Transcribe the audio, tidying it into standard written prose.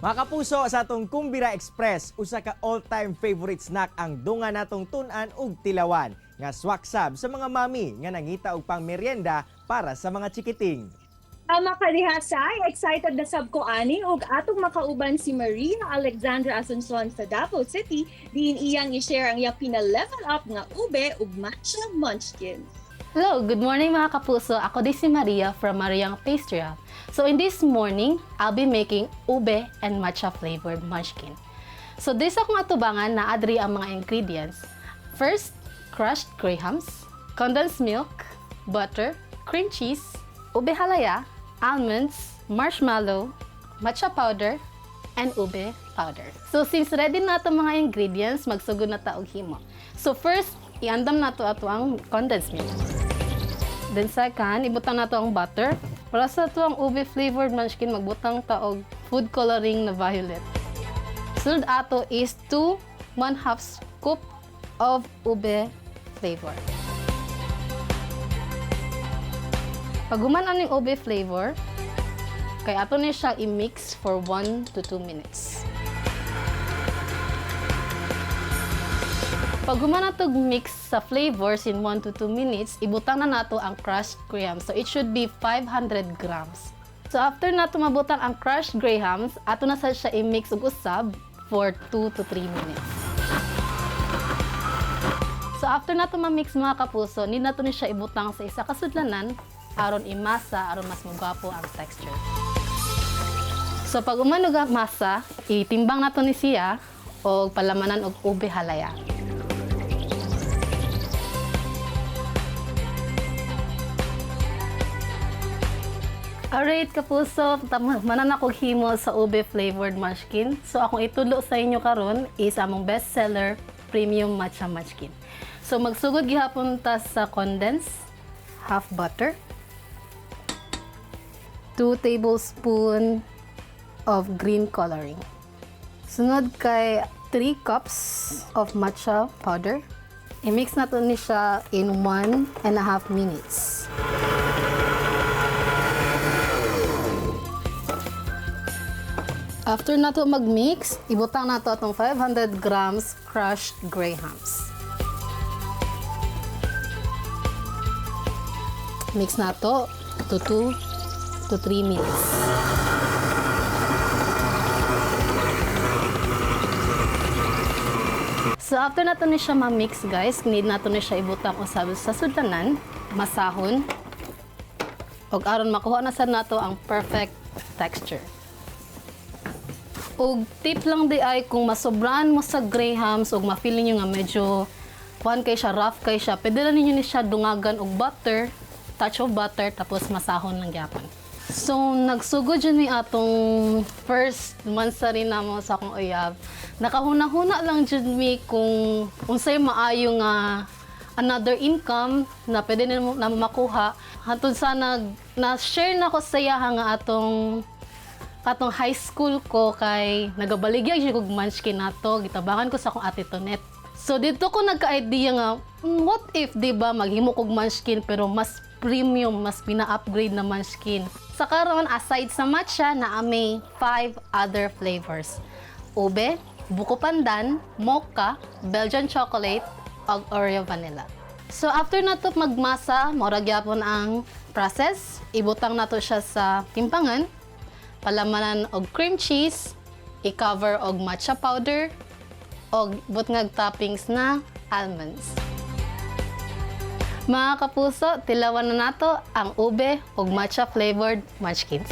Mga kapuso, sa atong Kumbira Express, usa ka all-time favorite snack ang dunga natong tun-an ug tilawan nga swaksab sa mga mami nga nangita og pangmeryenda para sa mga chikiting. Tama ka diha, Sai. Excited na sab ko ani ug atong makauban si Maria Alexandra Asuncion sa Davao City diin iyang i-share ang iyang pina-level up nga ube ug matcha munchkins. Hello, good morning, mga kapuso. Ako din si Maria from Mariang Pastry Hub. So in this morning, I'll be making ube and matcha flavored munchkin. So this akong atubangan na adri ang mga ingredients. First, crushed grahams, condensed milk, butter, cream cheese, ube halaya, almonds, marshmallow, matcha powder, and ube powder. So since ready na ato mga ingredients, magsugod na ta og himo. So first, iandam nato ato ang condensed milk. Then second, ibutang nato ang butter. Para sa ato ang ube flavored munchkin, magbutang ta og food coloring na violet. Sunod ato is 2 1/2 scoop of ube flavor. Pag human aning ube flavor, kay ato ni siya i-mix for 1 to 2 minutes. Pag human nato mix sa flavors in 1 to 2 minutes, ibutang na nato ang crushed graham. So it should be 500 grams. So after nato mabutang ang crushed grahams, ato na sad siya i-mix og usab for 2 to 3 minutes. So after nato ma-mix, mga kapuso, need nato ni siya ibutang sa isa ka sudlanan aron imasa, aron mas mugwapo ang texture. So pag umano og masa, itimbang nato ni siya og palamanan og ube halaya. Alright, kapuso, manan ako himo sa ube flavored munchkin. So akong itudlo sa inyo karon is among best seller, premium matcha munchkin. So magsugod gihapon ta sa condense, half butter, 2 tablespoon of green coloring. Sunod kay 3 cups of matcha powder. I-mix nato ni siya in 1.5 minutes. After nato mag-mix, ibutang nato atong 500 grams crushed grahams. Mix nato to 2 to 3 minutes. So after nato ni siya ma-mix, guys, need nato ni siya ibutang usab sa sudlanan, masahon, ug aron makuha na sad nato ang perfect texture. Og tip lang di ay kung masobran mo sa grahams ug ma-feel niyo nga medyo kuan kay siya, rough kay siya, pwede na ninyo ni siya dungagan og butter, touch of butter, tapos masahon lang gyapon. So nagsugod jud mi atong first monthsary namo sa akong uyab. Nakahuna-huna lang jud mi kung unsay maayo nga another income na pwede na makuha. Hantod sa na-share na ko sa iyaha nga atong katong high school ko kay nagabaligya siya kog munchkin nato, gitabangan ko sa akong ate Tonet. So dito ko nagka-idea nga, what if, di ba, maghimo kog munchkin pero mas premium, mas pina-upgrade na munchkin. Sa karon, aside sa matcha, naa may 5 other flavors. Ube, buko pandan, mocha, Belgian chocolate, ug Oreo vanilla. So after nato magmasa, mao ra gyapon ang process. Ibutang nato siya sa timpangan, palamanan og cream cheese, i-cover og matcha powder, og butngag toppings na almonds. Mga kapuso, tilawan na nato ang ube og matcha flavored munchkins.